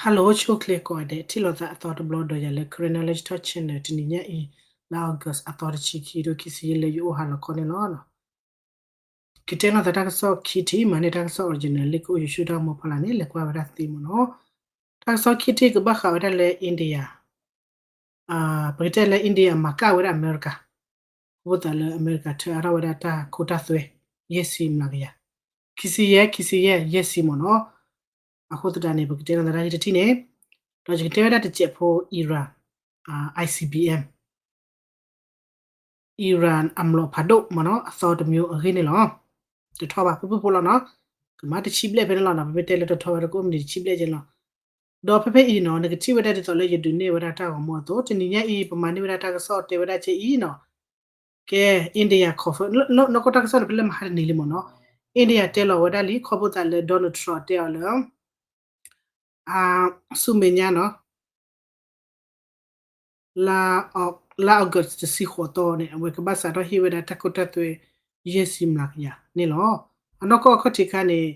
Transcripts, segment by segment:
Hello ဆိၣ်ချ့ကိးဂၤဒဲး ထံၣ်လိာ်သးအသီတဘျီဒီးယၤလၢ Karen Knowledge Talk Channel တနံၤညါအံၤ လါ August အသီတဆံခံ ဒီးခံဆံယဲၢ်လၢယအိၣ်ဟါလီၤခီန့ၣ်လီၤ. ကတဲလိာ်သးတၢ်ကစီၣ်ခံထံၣ် မၤန့ၢ်တၢ်ကစီၣ် original လၢကအိၣ်ယိၤဆူတၢ်ဂီၤမူဖီလာ်န့ၣ် လဲၤကွၢ်ဝဲဒၣ်သ့မ့ၢ်နီၤ. တၢ်ကစီၣ်ခံထံၣ်ကဘၣ်ဃးဝဲဒၣ်လၢ India ပကတဲလၢ India မၤကၣ်ဝဲဒၣ်အမဲရကၤ အဃိသတးလၢအမဲရကၤထၢအါထီၣ်ဝဲဒၣ်တၢ်ခိတၢ်သွဲ ယဲၢ်ဆံမျးကယၤ, ခံဆံယဲၢ် ခံဆံယဲၢ် ယဲၢ်ဆံမ့ၢ်နီၤ. အဃိသတးန့ၣ် ပကတဲလီၤသးတၢ်ဂ့ၢ်တထံၣ်န့ၣ်, ဒီးယကတဲဝဲဒၣ်တစဲးဖိ Iran, ICBM, Iran အမျိာ်ဖးဒိၣ်မ့ၢ်နီၤ အသီတမျိးအဂ့ၢ်န့ၣ်လီၤ. တထီဘၣ် ဖုၣ်ဖုၣ်ဖိလီၤနီၤ, ကမၤတဆံဘျဲၣ်ဖဲန့ၣ်လီၤနီၤ, ပမ့ၢ်တဲလၢတထီဝဲတကအိၣ်မနုၤတဆံဘျဲၣ်ကဲလီၤ. ဒီးဖဲဖဲအံၤနီၤ နကထံၣ်ဝဲဒၣ်ဒ်သိးလၢယဒုးနဲၣ်ဝဲဒၣ်တၢ်ဂီၤမူအသိး တနံၤညါအံၤ ပမၤန့ၢ်ဝဲဒၣ်တၢ်ကစီၣ်တဲဝဲဒၣ်ကဲအံၤနီၤ, ကဲ India confirm နီၢ်ကီၢ်တၢ်ကစီၣ်န့ၣ် ဖဲလၢမဟါတနံၤလံမ့ၢ်နီၤ, India တဲလီၤဝဲဒၣ်လံ ခီဖျိသးလၢ Donald Trump တဲအီၤလၢ ဆူမဲာ်ညါနီၤ လါ August တဆံဃိးသီန့ၣ် အဝဲကဘၣ်စးထီၣ်ဟ့ၣ်ဝဲဒၣ်တၢ်ခိတၢ်သွဲ ယဲၢ်ဆံမျးကယၤန့ၣ်လီၤ. အနီၢ်ကီၢ်အခီၣ်ထံးခါန့ၣ်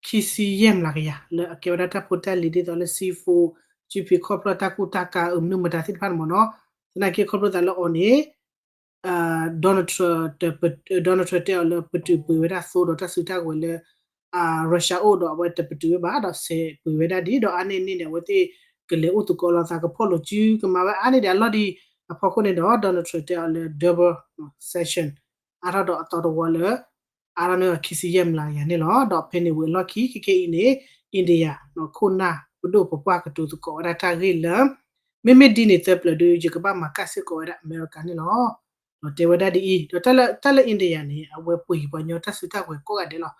ခံဆံယဲၢ်မျးကယၤ လၢအကဲဝဲဒၣ်တၢ်ဖိတၢ်လံၤဒ်သိးလၢ seafood, ကုပံၤ ခီဖျိတၢ်ကူတၢ်ကၤအမနုၤမတၤသ့ၣ်တဖၣ်န့ၣ်မ့ၢ်နီၤ, သနာ်က့ခီဖျိသးလၢအီၤန့ၣ် Donald Trump, Donald Trump တဲအီၤလၢပတုာ်ပှ့ၤဝဲဒၣ်သိဒီးတၢ်စုတၢ်ကဝဲၤလၢ Russia အိၣ်ဒီးအဝဲတပတုာ်ဝဲဘၣ် ဒီးစဲးပှ့ၤဝဲဒၣ်ဒ် ဒီးအါန့ၢ်န့ၣ်န့ၣ် အဝဲသ့ၣ်ကလဲၤအိၣ်သကိးလိာ်သး ကဖီၣ်လိာ်စု ကမၤဝဲအါန့ၢ်ဒံးအလီၢ်ဒံးအဖီခိၣ်န့ၣ်ဒီး Donald Trump တဲအီၤလၢ double sanction အါထီၣ်ဒီးအသီတဝီလၢ အါထီၣ်န့ၢ်ခံဆံယဲၢ်မျးကယၤန့ၣ်လီၤ. ဒီးဖဲန့ၣ်ဝံၤအလီၢ်ခံ ခဲကနံၣ်အံၤန့ၣ် India ခိၣ်နၢ်ပဒိၣ်ပပှၢ်ကတိၤသကိးဝဲဒၣ်တၢ်ဂ့ၢ်လၢ မ့မ့ၢ်ဒ်န့ၣ်သၢပျၢၤဒီး ယကဘၣ်မၤကၣ်စ့ၢ်ကီးဝဲဒၣ်အမဲရကၤန့ၣ်လီၤ. ဒီးတဲဝဲဒၣ်ဒ်အံၤ ဒီးတၢ်လၢ တၢ်လၢ India န့ၣ် အဝဲပှ့ၤပှၤညီတၢ်စုတၢ်ကဝဲၤကိးဂၤဒဲးလီၤ.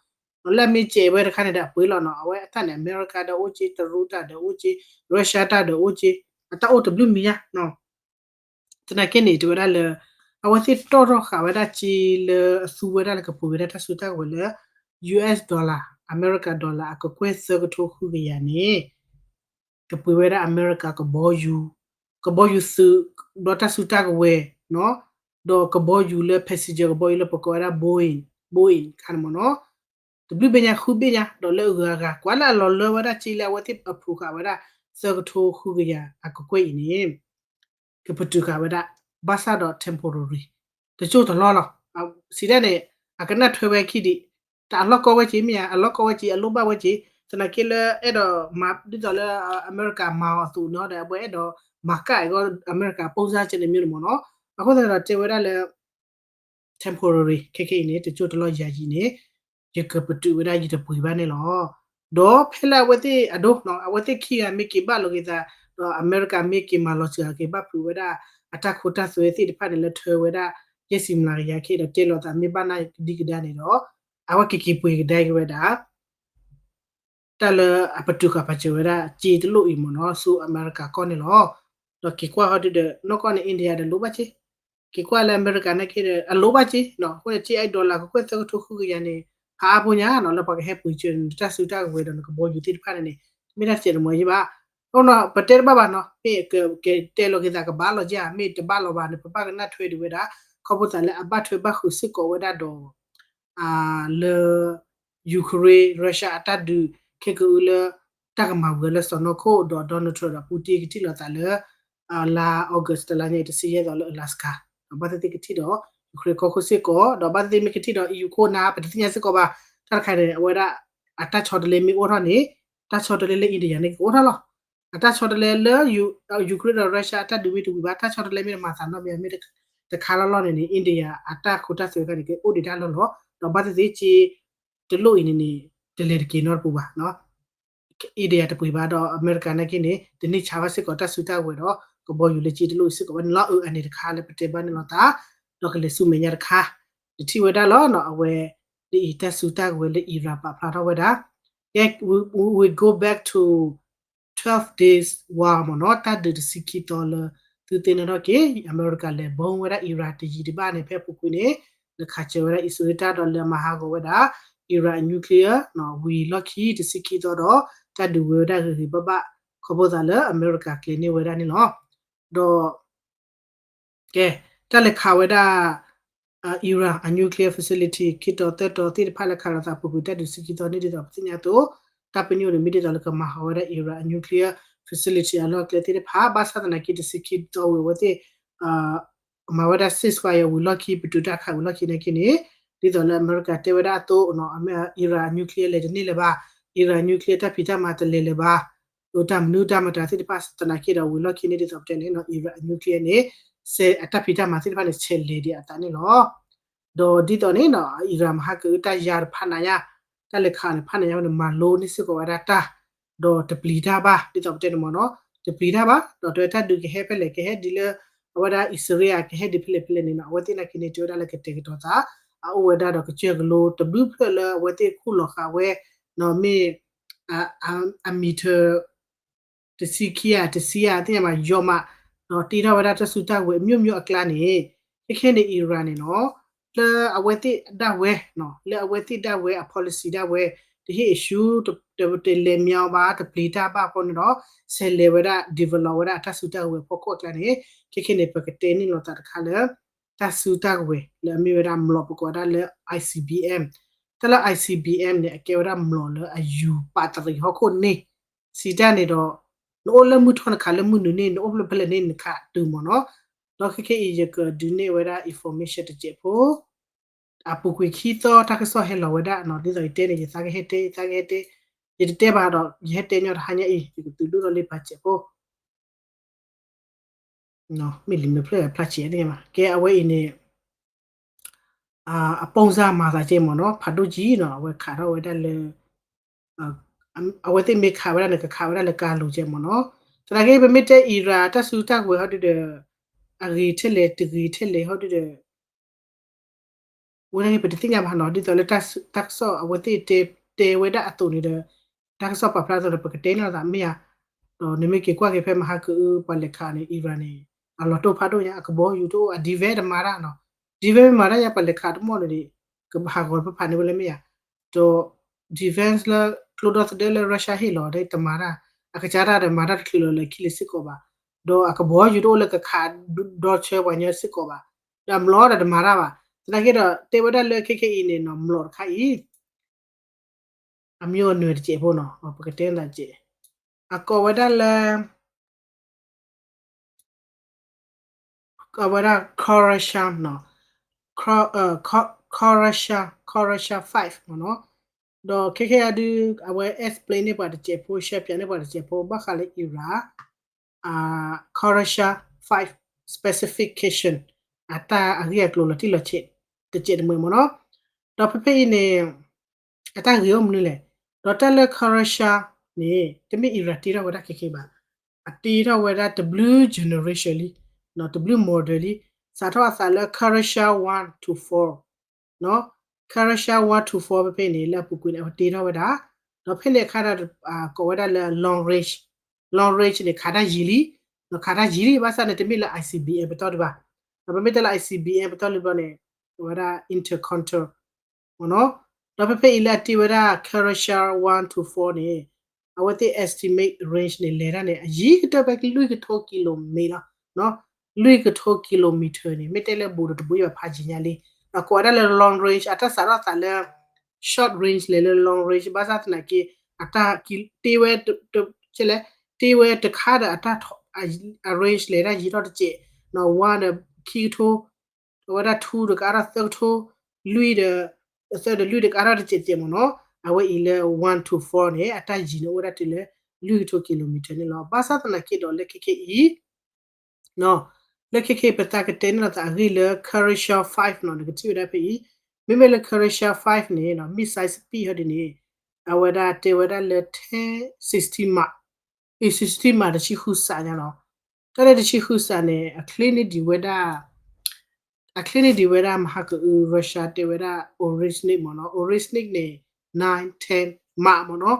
ဒီးလၢအမ့ၢ်စဲးဝဲတခါန့ၣ်ဒီးအပှ့ၤလီၤနီၤ, အဝဲအတၢ်န့ၣ် အမဲရကၤဒီးအိၣ်က့, တရူးတၢ်ဒီးအိၣ်က့, Russia တၢ်ဒီးအိၣ်က့, အတၢ်အိၣ်တဘျုးမံၤညါ သနာ်က့န့ၣ် တဲဝဲဒၣ်လၢ အဝဲသ့ၣ်တီၣ်ထီၣ်ဃာ်ဝဲဒၣ်စ့လၢအသူဝဲဒၣ်လၢကပှ့ၤဝဲဒၣ်တၢ်စုတၢ်ကဝဲၤလၢ US dollar, အမဲရကၤ dollar အကကွဲၢ်သၢကထိဃုကယၤန့ၣ် ကပှ့ၤဝဲဒၣ်အမဲရကၤကဘီယူၤ, ကဘီယူၤသုး, ဒီးတၢ်စုတၢ်ကဝဲၤ, ဒီးကဘီယူၤလၢ passenger ကဘီယူၤလၢပကိးဝဲဒၣ် Boeing, Boeing ခါန့ၣ်မ့ၢ်နီၤ, တဘျုးဘ့ၣ်ညါဃုဘ့ၣ်ညါ ဒီးလၢအဂုၤအဂၤ ကွၢ်လၢအလီၤလၢဝဲဒၣ်စ့လၢအဝဲသ့ၣ်အဖျိးဃာ်ဝဲဒၣ် သၢကထိဃုကယၤအကကွဲၢ်အံၤန့ၣ် ကပတုာ်ဃာ်ဝဲဒၣ် ဘၣ်ဆၣ်ဒီး temporary တစိၢ်တလီၢ်လီၤ. စံးဒ်န့ၣ် အကနၣ်ထွဲဝဲခံဒံး, တၢ်အလီၢ်ကီဝဲက့ၤမ့ၢ်ဧါ, အလီၢ်ကီဝဲက့ၤ အလိၣ်ဘၣ်ဝဲက့ၤ, သနာ်က့လၢအဲၣ်ဒိးမၤဒ်သိးလၢအမဲရကၤမၤအီၤအသိးန့ၣ်ဒီး အဝဲအဲၣ်ဒိးမၤကၣ်အဂီၢ် အမဲရကၤ ပုံစံ ကဲန့ၣ်မ့ၢ်န့ၣ်မ့ၢ်နီၤ, အဃိသတးဒီးတဲဝဲဒၣ်လၢ temporary ခဲခဲအံၤန့ၣ် တစိၢ်တလီၢ်ယၤယံၤန့ၣ် ယကပတုာ်ဝဲဒၣ်ယတပှ့ၤဘၣ်န့ၣ်လီၤ. ဒီးဖဲလၢအဝဲသ့ၣ်အဒိ အဝဲသ့ၣ်ခံဂၤမ့ၢ်က့ၤဘၣ်လီၤက့ၤသး ဒီးအမဲရကၤမ့ၢ်က့ၤမၤလီၤစှၤက့ၤဘၣ်ဖုးဝဲဒၣ် အတၢ်ခိတၢ်သွဲသ့ၣ်တဖၣ်န့ၣ် လၢထၢဝဲဒၣ် ယဲၢ်ဆံမျးကယၤခဲအံၤဒီးတဲလီၤသးမ့ၢ်ဘၣ်နၢ်ကဒံကဒါန့ၣ်ဒီး အဝဲက့ၤက့ၤပှ့ၤကဒါက့ၤဝဲဒၣ် တၢ်လၢအပတုာ်ဃာ်ပာ်စၢၤဝဲဒၣ် စ့တလိၣ်အံၤမ့ၢ်နီၤ ဆူအမဲရကၤကီၢ်န့ၣ်လီၤ. ဒီးက့ၤကွၢ်ဟီဒုဒီး နီၢ်ကီၢ်န့ၣ် India ဒီးလိၣ်ဘၣ်စ့, က့ၤကွၢ်လၢအမဲရကၤနာ်က့ဒီး အလိၣ်ဘၣ်စ့, အဃိန့ၣ် စ့အဲၣ် dollar ကကွဲၢ်သၢကထိဃုကယၤန့ၣ် ဖးအါဖိညါနီၤ လၢပှၤကဟဲပှ့ၤစၢၤနတၢ်စုတၢ်ကဝဲၤဒီးနကဘီယူၤသ့ၣ်တဖၣ်န့ၣ်န့ၣ် တမ့ၢ်တၢ်တစဲးတမှဲၤယံၤဘၣ်. အဃိနီၤ ပတဲတဘၣ်ဘၣ်နီၤ မ့ၢ်ကတဲလီၤက့ၤသးကဘၣ်လီၤက့ၤဧါ မ့ၢ်တဘၣ်လီၤဘၣ်န့ၣ် ပဘၣ်ကနၣ်ထွဲဒံးဝဲဒၣ် ခီဖျိသးလၢအဘၣ်ထွဲဘၣ်ဃုာ်စ့ၢ်ကီးဝဲဒၣ်ဒီး လၢ Ukraine Russia အတၢ်ဒုး ခဲကအုလၢ တၢ်ကမၤဝံၤလၢစီၢ်နီၤခိၣ်ဒီး Donald Trump ဒီး Putin ကထံၣ်လိာ်သးလၢ လါ August တလါညါအံၤ တဆံယဲၢ်သီလၢ Alaska ဒီးဘၣ်သ့ၣ်သ့ၣ်ကထံၣ်ဒီး Ukraine ကီၢ်ခိၣ်စ့ၢ်ကီး ဒီးဘၣ်သ့ၣ်သ့ၣ်မ့ၢ်ကထံၣ်ဒီး E U ခိၣ်နၢ် ပတသ့ၣ်ညါစ့ၢ်ကီးဘၣ် တၢ်တခါန့ၣ် အဝဲဒၣ် အတၢ်ဆီတလဲမ့ၢ်အိၣ်ထီၣ်န့ၣ် တၢ်ဆီတလဲလၢ India န့ၣ်ကအိၣ်ထီၣ်လီၤ. အတၢ်ဆီတလဲလၢ Ukraine ဒီး Russia အတၢ်ဒုးမ့ၢ်တဝံၤဘၣ် တၢ်ဆီတလဲမ့ၢ်တမၤသးနီတမံၤ မ့ၢ်တခါလီၤလီၤန့ၣ်န့ၣ် India အတၢ်ခိတၢ်သွဲခါန့ၣ် ကအိၣ်ဒံးတၢ်လီၢ်လီၤ. ဒီးဘၣ်သ့ၣ်သ့ၣ်စ့တလိၣ်အံၤန့ၣ်န့ၣ် တလဲၤတက့ၤနီတပူၤဘၣ် India တပှ့ၤဘၣ်ဒီး အမဲရကၤနာ်က့န့ၣ် တန့ၢ်ဆါဘၣ်စ့ၢ်ကီးတၢ်စုတၢ်ကဝဲၤဒီး ကဘီယူၤလၢစ့တလိၣ်အံၤစ့ၢ်ကီးဝဲန့ၣ်လီၤ. အၢအန့ၣ်တခါလၢပတဲဘၣ်န့ၣ်လီၤသး ဒီးကလဲၤဆူမဲာ်ညါတခါ တထံၣ်ဝဲဒၣ်လီၤနီၤ အဝဲ ဒ်အံၤတၢ်စုတၢ်ကဝဲၤလၢ Iran ပာ်ဖျါထီၣ်ဝဲဒၣ် ကဲ we, we go back to twelve days war မ့ၢ်နီၤ တၢ်ဒုးတဆံခံသီလၢ သုသ့ၣ်နီၣ်ထီၣ်က့ၤ အမဲရကၤလဲၤ bomb ဝဲဒၣ် Iran တယံၤတဘၣ်န့ၣ် ဖဲအပူၤကွံာ်န့ၣ် လၢခးစၢၤဝဲဒၣ် အံၣ်စရ့လးတၢ်ဒီး လၢမၤဟးဂီၤဝဲဒၣ် Iran အ nuclear ဝံၤလီၢ်ခံတဆံခံသီဒီး တၢ်ဒုးဝဲဝဲဒၣ်ဂ့ၤဂ့ၤဘၣ်ဘၣ် ခီဖျိသးလၢအမဲရကၤကျဲၤန့ၢ်ဝဲဒၣ်န့ၣ်လီၤ. ဒီး ကဲ တၢ်လဲၤခးဝဲဒၣ် Iran အ nuclear facility ခံတီၤသၢတီၤသ့ၣ်တဖၣ်လၢခးလိာ်သးပူၤကွံာ်တၢ်ဒုးတဆံခံသီန့ၣ်ဒ်သိးပသ့ၣ်ညါအသိး တၢ်ပညိၣ်န့ၣ် မ့ၢ်ဒ်သိးလၢကမၤဟးဂီၤဝဲဒၣ် Iran အ nuclear facility အလီၢ်အကျဲသ့ၣ်တဖၣ် ဘၣ်ဆၣ်သနာ်က့ တဆံခံသီဝံၤအဝဲသ့ၣ် မၤဝဲဒၣ် ceasefire ဝံၤလီၢ်ခံ ပတုာ်တၢ်ခးဝံၤလီၢ်ခံနာ်က့န့ၣ် ဒ်သိးလၢအမဲရကၤတဲဝဲဒၣ်အသိးနီၤ အမ့ၢ် Iran nuclear လဲၤတန့ၢ်လၢၤဘၣ်, Iran nuclear တၢ်ဖံးတၢ်မၤတလဲၤလၢၤဘၣ်, တၢ်မနုၤတၢ်မတၤသ့ၣ်တဖၣ်သနာ်က့ဒီး ဝံၤလီၢ်ခံန့ၣ် ဒ်သိးပတဲန့ၣ်နီၤ Iran nuclear န့ၣ် အတၢ်ဖံးတၢ်မၤသ့ၣ်တဖၣ်န့ၣ် ဆဲးလဲၤဒံးအသးန့ၣ်လီၤ. ဒီးဒ်သိးန့ၣ်နီၤ Iran မဟါကအုတၢ်ယါဒီးဖးနးယါ, တၢ်လဲၤခးန့ၣ် ဖးနးယါဝဲန့ၣ် မၤလိန့ၢ်စ့ၢ်ကီးဝဲဒၣ်တၢ် ဒီးတပျံၤတၢ်ဘၣ် ဒ်သိးပတဲန့ၣ်မ့ၢ်နီၤ, တပျံၤတၢ်ဘၣ် ဒီးတဲဝဲတၢ်ဒုးကဟဲဖဲလဲၣ် ကဟဲဒ်လၢ အဝဲဒၣ်အံၣ်စရ့လး ကဟဲဒ်ဖဲလဲၣ်ဖဲလဲၣ်န့ၣ်နီၤ အဝဲသ့ၣ်နာ်က့န့ၣ် တဲဝဲဒၣ်လၢကတဲာ်ကတီၤသး အအိၣ်ဝဲဒၣ်ဒီးကစၢၢ်ကလိတဘျုးဖျၢၣ်လၢအဝဲသ့ၣ်ခူၣ်လီၤဃာ်ဝဲ နီၤ မ့ၢ် အ meter တဆံခံဂၤ တဆံဂၤ သ့ၣ်ညါဘၣ် ယီၤမး ဒီးတ့ထီၣ်ဝဲဒၣ်တၢ်စုတၢ်ဝဲၤ မျိုးမျိုး အကျါန့ၣ် ခဲခဲန့ၣ် Iran န့ၣ်နီၤ လၢအဝဲသ့ၣ်ဒၣ်ဝဲ လၢအဝဲသ့ၣ်ဒၣ်ဝဲအ policy ဒၣ်ဝဲ တဟ့ၣ် issue တလဲၤမၠါဘၣ် တပျံၤတၢ်ဘၣ်အဃိန့ၣ်ဒီး ဆဲးလဲၤဝဲဒၣ် develop ဝဲဒၣ်အတၢ်စုတၢ်ဝဲၤအဖီခိၣ်အကျါန့ၣ် ခဲခဲန့ၣ် ပကတဲန့ၢ်လိာ်သးတခါလၢ တၢ်စုတၢ်ဝဲၤလၢအမ့ၢ်ဝဲဒၣ်မျိာ် ပကိးဝဲဒၣ်လၢ I C B M တၢ်လၢ I C B M န့ၣ် အကဲဝဲဒၣ်မျိာ်လၢအယူၤပာ်တရံးဟီၣ်ခိၣ်န့ၣ် စံးတၢ်န့ၣ်ဒီး နအိၣ်လၢမုၢ်ထီၣ်နခးလၢမုၢ်နုာ်န့ၣ် နအိၣ်ဖျဲၣ်ဖဲလဲၣ်န့ၣ် နခးတုၤမ့ၢ်နီၤ, ဒီးခဲခဲအံၤ ယကဒုးနဲၣ်ဝဲဒၣ် information တစဲးဖိ အပူၤကွံာ်ခံသီတၢ်ကစီၣ်ဟဲလီၤဝဲဒၣ်နီၤ ဒ်သိးယတဲန့ၣ် ယသးကဟဲတဲ ယသးကဟဲတဲ ယတတဲဘၣ်ဒီး ယဟဲတဲညီတဟါညါအံၤ ယကသုးဒိၣ်ထီၣ်လၢပာ်စဲးဖိ မ့ၢ်လံမ့ၢ်ဖျၢၣ်ဖျါဆံးအါန့ၣ်မး ကဲအဝဲအံၤန့ၣ် အပိၢ်စၢ်မၤသးကဲမ့ၢ်နီၤ ဖးဒိၣ်ကံနီၤ အဝဲခးထီၣ်ဝဲဒၣ်လၢ အဝဲသ့ၣ်မ့ၢ်ခးဝဲဒၣ်န့ၣ် ကခးဝဲဒၣ်လၢကါလိၤကဲမ့ၢ်နီၤ, သနာ်က့ ပမ့ၢ်တဲ Iran တၢ်စုတၢ်ဝဲၤဟီဒုဒီး အဂ့ၤထဲလဲၣ် တဂ့ၤထဲလဲၣ်ဟီဒုဒီး ဝဲဒၣ်န့ၣ် ပတသ့ၣ်ညါဘၣ်နီၤ ဒ်သိးလၢတၢ်ကစီၣ်အဝဲသ့ၣ်တဲဝဲဒၣ်အသိးန့ၣ်ဒီး တၢ်ကစီၣ်ပာ်ဖျါအသိးန့ၣ် ပကတဲန့ၢ်လိာ်သးမ့ၢ်ဧါ, ဒီးနမ့ၢ်က့ၤကွၢ်က့ၤဖဲမဟါကအုပှၤလဲၤခးန့ၣ် Iran န့ၣ် အလီၤတိၢ်ဖးဒိၣ်ညါ အကဘီယူၤတအိၣ် အ defense တမၤတၢ်နီၤ, defense မ့ၢ်မၤတၢ်ယါ ပှၤလဲၤခးတမီၢ်န့ၣ်ဒီး ကဟးဂီၤဖးဖးန့ၢ်ဝဲလၢမ့ၢ်ဧါ, ဒီး defense လၢကျိဒီသဒၢလၢ Russia ဟ့ၣ်လီၤဒီးတမၤတၢ်, အကစၢ်တၢ်ဒီးမၤတၢ်တချုးလီၤလၢခံလၢၤစ့ၢ်ကီးဘၣ်, ဒီးအကဘီယူၤတအိၣ်လၢကခးဒီဆၢပှၤညီစ့ၢ်ကီးဘၣ်, ဒီးအမျိာ်ဒီးတမၤတၢ်ဘၣ်, သနာ်က့ဒီး တဲဝဲဒၣ်လၢခဲခဲအံၤန့ၣ်နီၤ မျိာ်တခါအံၤ အမျိာ်အနွဲၣ်တစဲးဖိနီၤ ပကတဲနၤစဲး, အကိးဝဲဒၣ်လၢ အဝဲဒၣ် Khorassan နီၤ, Khorassan Khorassan five မ့ၢ်နီၤ, ဒီးခဲခဲအံၤဒုး အဝဲ explain န့ၢ်ပှၤတစဲးဖိ ရှဲပၠးန့ၢ်ပှၤတစဲးဖိ ဘၣ်ဃးလၢ Iran Khorassan five specification အတၢ်အဂ့ၢ်အကျိၤလီၤတံၢ်လီၤဆဲး တစဲးတမှဲၤမ့ၢ်နီၤ, ဒီးဖဲဖဲအံၤန့ၣ် အတၢ်ဂ့ၤအိၣ်မနုၤလဲၣ်, ဒီးတၢ်လၢ Khorassan န့ၣ် တမ့ၢ် Iran တ့ထီၣ်ဝဲဒၣ်ခဲခဲဘၣ်, အတ့ထီၣ်ဝဲဒၣ်တဘျုး generation လံ, တဘျုး model လံ, စးထီၣ်အသးလၢ Khorassan one to four, Khorassan one to four ဖဲဖဲန့ၣ် လၢအပူၤကွံာ်န့ၣ် အဝဲတ့ထီၣ်ဝဲဒၣ်, ဒီးဖဲန့ၣ်အခါဒီး ကိးဝဲဒၣ်လၢ long range, long range န့ၣ် ခးတၢ်ယံာ်လံ, ခးတၢ်ယံာ်လံ ဘၣ်ဆၣ်န့ၣ် တမ့ၢ်လၢ I C B M ပတီၢ်ဒံးဘၣ်, ဒီးပမ့ၢ်တဲလၢ I C B M ပတီၢ်လံဘျီန့ၣ် အဝဲဒၣ် intercontinental မ့ၢ်နီၤ, ဒီးဖဲဖဲအံၤလၢအတ့ဝဲဒၣ် Khorassan one to four န့ၣ် အဝဲသ့ၣ် estimate range န့ၣ် လဲၤတၢ်န့ၣ် အယံၤကတၢၢ်ဖဲလွံၢ်ကထိ kilometer လီၤ, လွံၢ်ကထိ kilometer န့ၣ် မ့ၢ်တဲလၢဘူးဒီးတဘူးယဘၣ်ဖးယံၤညါလံ, ဒီးကိးဝဲဒၣ်လၢ long range အတၢ်စးထီၣ်သးလၢ short range လဲၤလၢ long range ဘၣ်ဆၣ်သနာ်က့ အတၢ်တ့ဝဲ တ့ဝဲတခါဒီးအတၢ် အ range လဲၤတၢ်ယံၤထီၣ်တစဲး, one ဒီးခံကထိ အဝဲဒၣ် two ဒီးကအါထီၣ်သၢကထိ, လွံၢ်ဒီး သၢဒီးလွံၢ်ဒီးကအါထီၣ်တစဲးစဲးမ့ၢ်နီၤ, အဝဲအံၤလၢ one to four န့ၣ် အတၢ်ယံၤန့ၣ်အိၣ်ဝဲဒၣ်တုၤလၢ လွံၢ်ကထိ kilometer န့ၣ်လီၤ. ဘၣ်ဆၣ်သနာ်က့ဒီးလၢခဲခဲအံၤ လၢခဲခဲပသးကတဲန့ၢ်လိာ်သးအဂ့ၢ်လၢ Khorassan five နီၤ နကထံၣ်ဝဲဒၣ်ဖဲအံၤ, မ့မ့ၢ်လၢ Khorassan five န့ၣ် missile speed ဟီဒ်န့ၣ် အဝဲဒၣ်တဲဝဲဒၣ်လၢ ten sixty mile, sixty mile တဆံဃုစးညါလီၤ. တၢ်လၢတဆံဃုစးန့ၣ် အချ့န့ၢ်ဒံးဝဲဒၣ် အချ့န့ၢ်ဒံးဝဲဒၣ်မဟါကအု Russia တဲဝဲဒၣ် Oreshnik မ့ၢ်နီၤ, Oreshnik န့ၣ် nine ten mile မ့ၢ်နီၤ,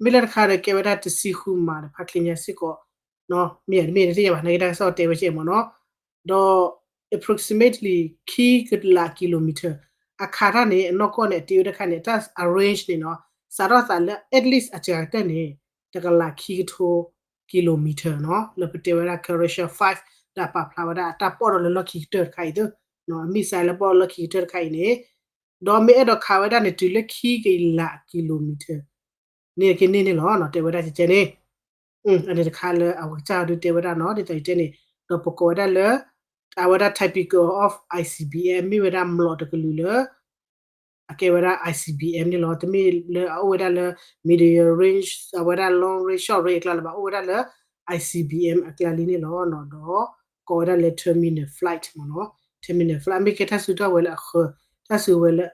မ့ၢ်လၢတခါဒီးကဲဝဲဒၣ်တဆံဃုမးဒီး ဖးချ့ညါစ့ၢ်ကီး, မ့ၢ်မ့ၢ်တသ့ၣ်ညါဘၣ် နာ်က့တၢ်ကစီၣ်တဲဝဲကဲမ့ၢ်နီၤ, ဒီး approximately ခံကလး kilometer အခါတၢ်န့ၣ် အနီၢ်ကီၢ်န့ၣ် အတ့ဝဲတခါန့ၣ် တၢ် arrange န့ၣ်နီၤ, စးထီၣ်သးလၢ at least အစှၤကတၢၢ်န့ၣ် တကလးခံကထိ kilometer နီၤ, လၢပတဲဝဲဒၣ် Khorassan five ဒီးပာ်ဖျါဝဲဒၣ်အတၢ်ပီၣ်ဒီးလၢလီၢ်ခံကတၢၢ်တခါအံၤသ့, အ missile လၢပီၣ်လၢလီၢ်ခံကတၢၢ်တခါအံၤန့ၣ်, ဒီးမ့ၢ်အဲၣ်ဒိးခးဝဲဒၣ်န့ၣ် တုၤလၢခံကလး kilometer န့ၢ်က့ၤန့ၢ်န့ၣ်လီၤနီၤ တဲဝဲဒၣ်ကဲကဲန့ၣ် အန့ၣ်တခါလၢအဝဲကစၢ်ဒုးတဲဝဲဒၣ်နီၤ ဒ်သိးယတဲန့ၣ် ဒီးပကိးဝဲဒၣ်လၢ အဝဲဒၣ် typical of I C B M မ့ၢ်ဝဲဒၣ်မျိာ်တကလုာ်လၢ အကဲဝဲဒၣ် I C B M န့ၣ်လီၤ. တမ့ၢ်လၢအအိၣ်ဝဲဒၣ်လၢ medium range အဝဲဒၣ် long range short range အကျါလၢၤဘၣ် အိၣ်ဝဲဒၣ်လၢ I C B M အကျါလံန့ၣ်လီၤနီၤ ဒီးကိးဝဲဒၣ်လၢ terminal flight မ့ၢ်နီၤ terminal flight မ့ၢ်ကဲတၢ်စုထီၣ်ဝဲလၢအဃၢၤ တၢ်စုဝဲလၢ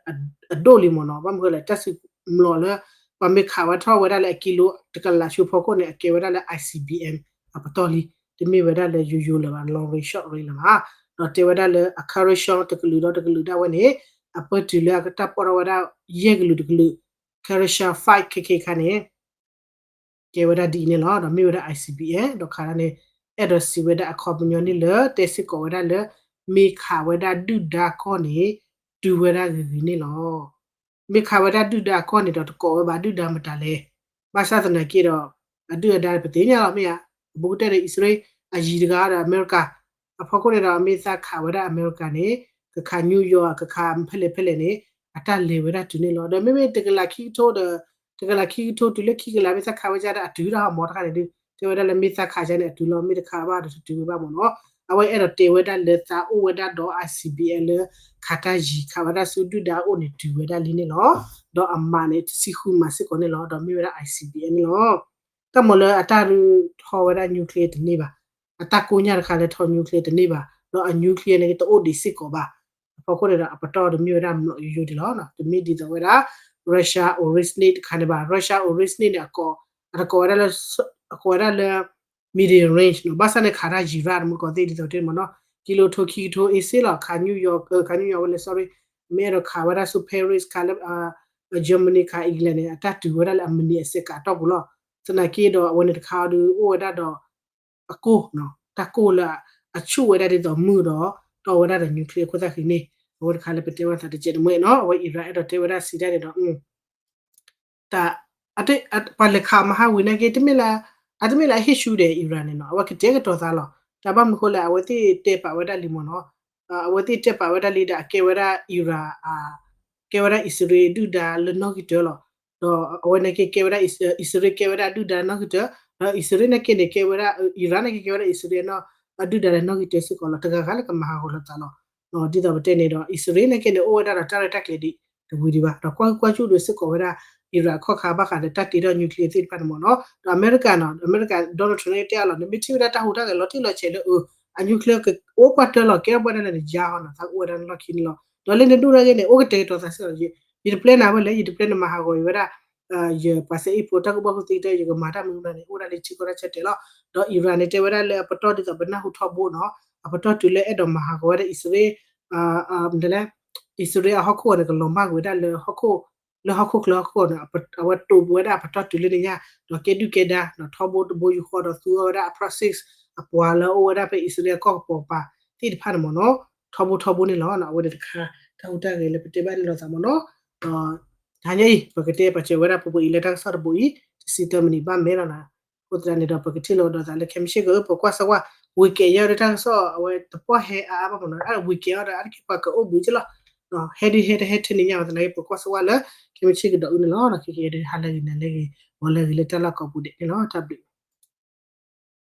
အဒိၣ်လံမ့ၢ်နီၤ ဘၣ်မနုၤဃိလဲၣ် တၢ်စုမျိာ်လၢ ပှၤမ့ၢ်ခးဝဲထီၣ်ဝဲဒၣ်လၢအကံလိတကလးဆူဖီခိၣ်န့ၣ် အကဲဝဲဒၣ်လၢ I C B M အပတီၢ်လံ တမ့ၢ်ဝဲဒၣ်လၢယိယိလၢၤဘၣ် long range short range လၢၤဘၣ် ဒီးတဲဝဲဒၣ်လၢအ current short တကလုာ်ဒီးတကလုာ်ဒၣ်ဝဲန့ၣ် အပၢၢ်တုၤလၢအကတၢ်ပီၣ်ထီၣ်ဝဲဒၣ် ယဲၢ်ကလုာ်တကလုာ် current short flight ခဲခဲခါန့ၣ် ကဲဝဲဒၣ်ဒ်အံၤန့ၣ်လီၤ. ဒီးမ့ၢ်ဝဲဒၣ် I C B M ဒီးခးဒၣ်န့ၣ် အဲၣ်ဒိးစံးဝဲဒၣ်အခီပညီန့ၣ်လၢ တဲစ့ၢ်ကီးဝဲဒၣ်လၢ မ့ၢ်ခးဝဲဒၣ်ဒုၣ်ဒါကီၢ်န့ၣ် တုၤဝဲဒၣ်ဂ့ၤဂ့ၤန့ၣ်လီၤ. မ့ၢ်ခးဝဲဒၣ်ဒုၣ်ဒါကီၢ်န့ၣ်ဒီးတကိးဝဲဘၣ် ဒုၣ်ဒါမတၤလဲၣ်. ဘၣ်ဆၣ်သနာ်က့ဒီး အဒုၣ်အဒါပသ့ၣ်ညါလီၤမ့ၢ်ဧါ. အဘူးကတၢၢ်ဒီးအံၣ်စရ့လး အယံၤတဂၤဒီးအမဲရကၤ အဖီခိၣ်န့ၣ်ဒီး မ့ၢ်သးခးဝဲဒၣ်အမဲရကၤန့ၣ် ကခး New York ကခးဖဲလဲၣ်ဖဲလဲၣ်န့ၣ် အတၢ်လဲၤဝဲဒၣ်တုၤန့ၣ်လီၤ. ဒီးမ့မ့ၢ်တကလးခံကထိဒီး တကလးခံကထိတုၤလၢခံကလး မ့ၢ်သးခးဝဲဒၣ်ဒီးအတုၤဒၣ်ဟီမီတခါန့ၣ်ဒုး တဲဝဲဒၣ်လၢမ့ၢ်သးခးဒ်န့ၣ် အတုၤလီၤ မ့ၢ်တခးဘၣ်ဒီးတတုၤဝဲဘၣ်မ့ၢ်နီၤ. အဝဲအဲၣ်ဒိးတဲဝဲဒၣ်လၢသးအိၣ်ဝဲဒၣ်ဒီး I C B M လၢ ခးတၢ်ယံၤ ခးဝဲဒၣ်ဆူဒုၣ်ဒါအအိၣ်န့ၣ် တုၤဝဲဒၣ်လံန့ၣ်လီၤ. ဒီးအမးန့ၣ် တဆံဃုမးစ့ၢ်ကီးန့ၣ်လီၤ. ဒီးမ့ၢ်ဝဲဒၣ် I C B M န့ၣ်လီၤ. တၢ်မၤလၢအတၢ်ထီဝဲဒၣ် nuclear တန့ၢ်ဘၣ်. အတၢ်ကိညၢ်တခါလၢထီ nuclear တန့ၢ်ဘၣ်. ဒီးအ nuclear န့ၣ် တအိၣ်ဒံးစ့ၢ်ကီးဘၣ်. အဖီခိၣ်န့ၣ်ဒီး အပတီၢ်တမ့ၢ်ဝဲဒၣ်မျိာ်ယိယိဒံးလီၤ. တမ့ၢ်ဒ်သိးဝဲဒၣ် Russia originate တခါန့ၣ်ဘၣ်. Russia originate န့ၣ် အကိးဝဲဒၣ်လၢ အကိးဝဲဒၣ်လၢ medium range နီၤ. ဘၣ်ဆၣ်န့ၣ်ခးတၢ်ယံၤရၣ်တမုၢ်ကီၢ်သ့ၣ်ဒ်သိးတဲမ့ၢ်နီၤ ကံလိထိခံကထိအ့စ့လီၤ ခး New York ခး New York ဝဲလဲၣ် sorry မ့ၢ်အဲၣ်ဒိးခးဝဲဒၣ်ဆူ Paris ခးလၢ Germany ခး England န့ၣ် အတၢ်တုၤဝဲဒၣ်လၢအမံးနံးအစဲးကးတီၢ်ပူၤလီၤ. သနာ်က့ဒီး အဝဲန့ၣ်တခါအီၤဒုး အိၣ်ဝဲဒၣ်ဒီး အကိၢ် တၢ်ကိၢ်လၢအဆူၣ်ဝဲဒၣ်ဒ်သိးမုၢ်ဒီး တီၢ်ဝဲဒၣ်ဒီး nuclear အခိၣ်သၣ်ဃံန့ၣ် အဝဲတခါလၢပတဲဝဲသးတကဲးတမှဲနီၤ အဝဲ Iran အဲၣ်ဒိးတဲဝဲဒၣ်စံးတၢ်န့ၣ်ဒီး တၢ် ပှၤလဲၤခးမဟါဝံၤနာ်က့ တမ့ၢ်လၢ အတမ့ၢ်လၢအဟ့ၣ်ဆူၣ်ဒီး Iran န့ၣ်နီၤ အဝဲကတဲာ်ကတီၤသးလီၤ. တၢ်ဘၣ်မနုၤဃိလဲၣ် အဝဲသ့ၣ်တဲပာ်ဝဲဒၣ်လံမ့ၢ်နီၤ အဝဲသ့ၣ်တဲပာ်ဝဲဒၣ်လံဒီး အကဲဝဲဒၣ် Iran ကဲဝဲဒၣ်အံၣ်စရ့လးဒုၣ်ဒါလၢနီၣ်ဂံၢ်တၢလီၤ. ဒီးအဝဲနာ်က့ကဲဝဲဒၣ် အံၣ်စရ့လးကဲဝဲဒၣ်ဒုၣ်ဒါနီၣ်ဂံၢ်တၢ ဒီးအံၣ်စရ့လးနာ်က့န့ၣ် ကဲဝဲဒၣ် Iran နာ်က့ကဲဝဲဒၣ်အံၣ်စရ့လးနီၣ် အဒုၣ်ဒါလၢနီၣ်ဂံၢ်တၢစ့ၢ်ကီးလီၤ. တဂၤဂၤလၢကမၤဟးဂီၤလိာ်သးလီၤ. ဒ်သိးပတဲန့ၣ်ဒီး အံၣ်စရ့လးနာ်က့န့ၣ် အိၣ်ဝဲဒၣ်ဒီးတၢ်ရဲၣ်တၢ်ကျဲၤဒံးတဝံၤဒံးဘၣ် ဒီးကွၢ်ဟုၣ်ကွၢ်စူၣ်ဒီးစ့ၢ်ကီးဝဲဒၣ် Iran အခီၣ်ခါဘၣ်ဃးဒီးတၢ်တ့ထီၣ် nuclear သ့ၣ်တဖၣ်န့ၣ်မ့ၢ်နီၤ. ဒီးအမဲရကၤနီၤ အမဲရကၤ Donald Trump န့ၣ်တဲအါလီၤ နမ့ၢ်ထံၣ်ဝဲဒၣ်တၢ်ဟူးတၢ်ဂဲၤလီၤတံၢ်လီၤဆဲးလၢအ အ nuclear ကအိၣ်ကွၢ်တၢလီၤ ကဲထီၣ်ပှဲၤဒၣ်လၢနယါဟီနီၤ သးကအိၣ်ဝဲဒၣ်လၢလီၢ်ခံန့ၣ်လီၤ. ဒီးလၢနဒိၣ်ထီၣ်က့န့ၣ် အိၣ်ကတဲာ်ကတီၤသးစ့ၢ်ကီး ယတပျဲနၤဝဲလဲၣ် ယတပျဲနမၤဟးဂီၤအံၤဝဲဒၣ် ယပှၤစဲအ့ၣ်ဖိတၢ်ကူၣ်ဘၣ်ကူၣ်သ့ကတၢၢ် ယကမၤတၢ်မနုၤမနုၤန့ၣ် အိၣ်ဒၣ်လၢထံကီၢ်တၢ်ဆၢတဲာ်လီၤ. ဒီး Iran န့ၣ် တဲဝဲဒၣ်လၢအပတီၢ်ဒ်သိးပနၢ်ဟူထီဘိနီၤ အပတီၢ်တုၤလၢအဲၣ်ဒိးမၤဟးဂီၤဝဲဒၣ်အံၣ်စရ့လး မ့ၢ်လဲၣ် အံၣ်စရ့လးအဟီၣ်ခိၣ်န့ၣ် ကလီၤမၢ်ကွံာ်ဝဲဒၣ်လၢ လၢဟီၣ်ခိၣ်ချၢဟီၣ်ခိၣ်န့ၣ် အဝဲတိာ်ဝဲဒၣ်အပတီၢ်တုၤလၢန့ၣ်ညါ ဒီးကဲဒုၣ်ကဲဒါ ဒီးထီဘိတဘိယူၢ်ဃီဒီးသူအီၤဝဲဒၣ်အ proxies အပှၤလၢအအိၣ်ဝဲဒၣ်ဖဲအံၣ်စရ့လးအကီၢ်ကပီၤပၤသ့ၣ်တဖၣ်န့ၣ်မ့ၢ်နီၤ ထီဘိထီဘိန့ၣ်လီၤ. အဝဲန့ၣ်တခါ တၢ်ဟူးတၢ်ဂဲၤလၢပတဲဘၣ်န့ၣ်လိာ်သးမ့ၢ်နီၤ ဒီး တဟါညါအံၤ ပကတဲပာ်စၢၤဝဲဒၣ်ပပူၤအံၤလၢတၢ်ကစီၣ်တဘိအံၤ တဆံသၢမံးနံးဘၣ်မဲာ်လီၤနၤ. အဃိသတးန့ၣ်ဒီး ပကထံၣ်လိာ်ကဒီးသးလၢခဲမုၢ်ဆ့ၣ်က ပကွၢ်စၢၤဝဲ ဝံၤကဲးယီၤဒီးတၢ်ကစီၣ် အဝဲတပီၢ်ဟဲအါအါဘၣ်မ့ၢ်နီၤ အဝံၤကဲးအီၤဒီးအါတက့ၢ်ပှၤကအိၣ်ဘှံးက့လီၤ ဟဲဒုးဟဲတဟဲထၢန့ၣ်ညါဝဲသနာ်က့ ပကွၢ်စၢၤဝဲလၢ ခဲမုၢ်ဆ့ၣ်ကဒီးအုၣ်န့ၣ်လီၤ. ခဲကဲဒီး ဟါလၢဂ့ၤ နၤလၢဂ့ၤ ဂီၤလၢဂ့ၤလၢတၢ်လီၢ်ကိးပူၤဒဲးန့ၣ်လီၤ. တၢ်ဘျုး